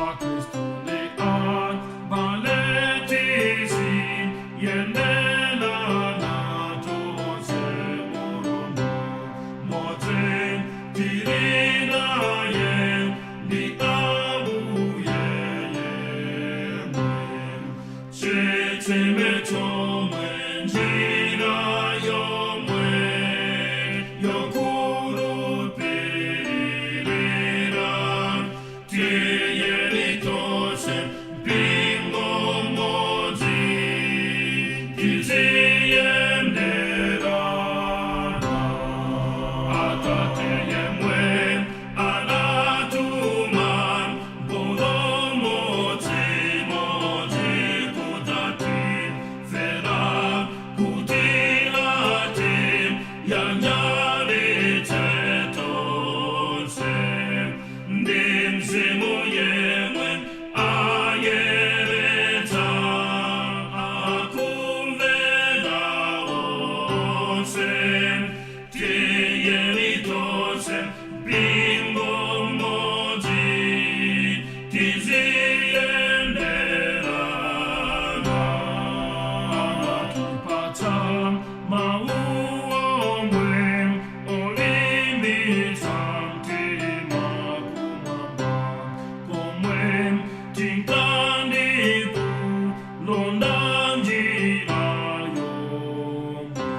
Akristu ndi abale tiziyendelana tonse. Mulungu mmodzi tili naye, ndi Ambuye yemwe. Chitsime chomwe, njira yomwe yokhulupirira, tiyeni tonse mpingo umodzi tiziyendelana. Atate yemwe anatuma Mpulumutsi mmodzi kudzatifera, kuti atiyanjanitse tonse, ndi Mzimu yemwe ayeretsa akumvera onse. Tiyeni tonse mpingo umodzi tiziyendelana. Anatipatsa mawu omwe olimbitsa mtima, kumwamba komwe tinka ndi kulonda njira yomwe.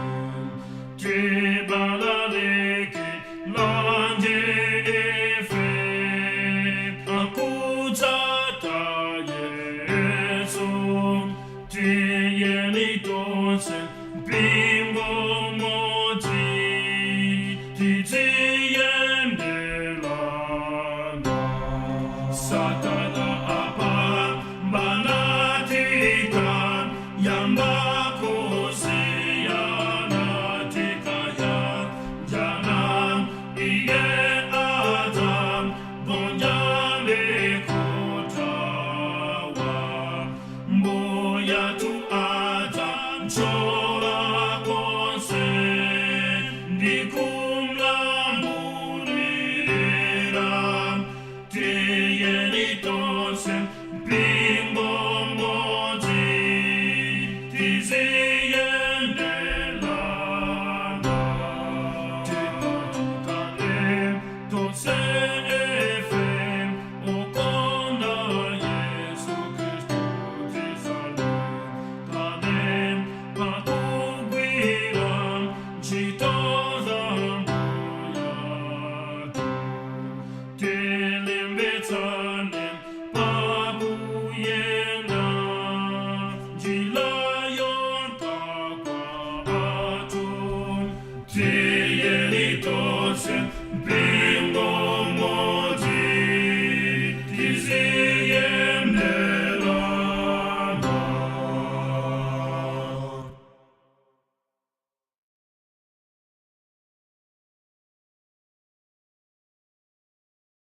Tibalalike lanje ife akutsata Yesu. Tiyeni tonse mpingo umodzi tiziyendelana. Satana apambana tikayamba kusiyana, tikayanjana iye adzagonja ndi kuthawa. Mbuyathu adzathyola konse ndi kumlamulira. Tiyeni tonse mpingo umodzi tiziyendelana. Tipatukane tonse ife okonda Yesu Kristu, tisalekane pakugwira ntchito za Mbuyathu. Tilimbitsane.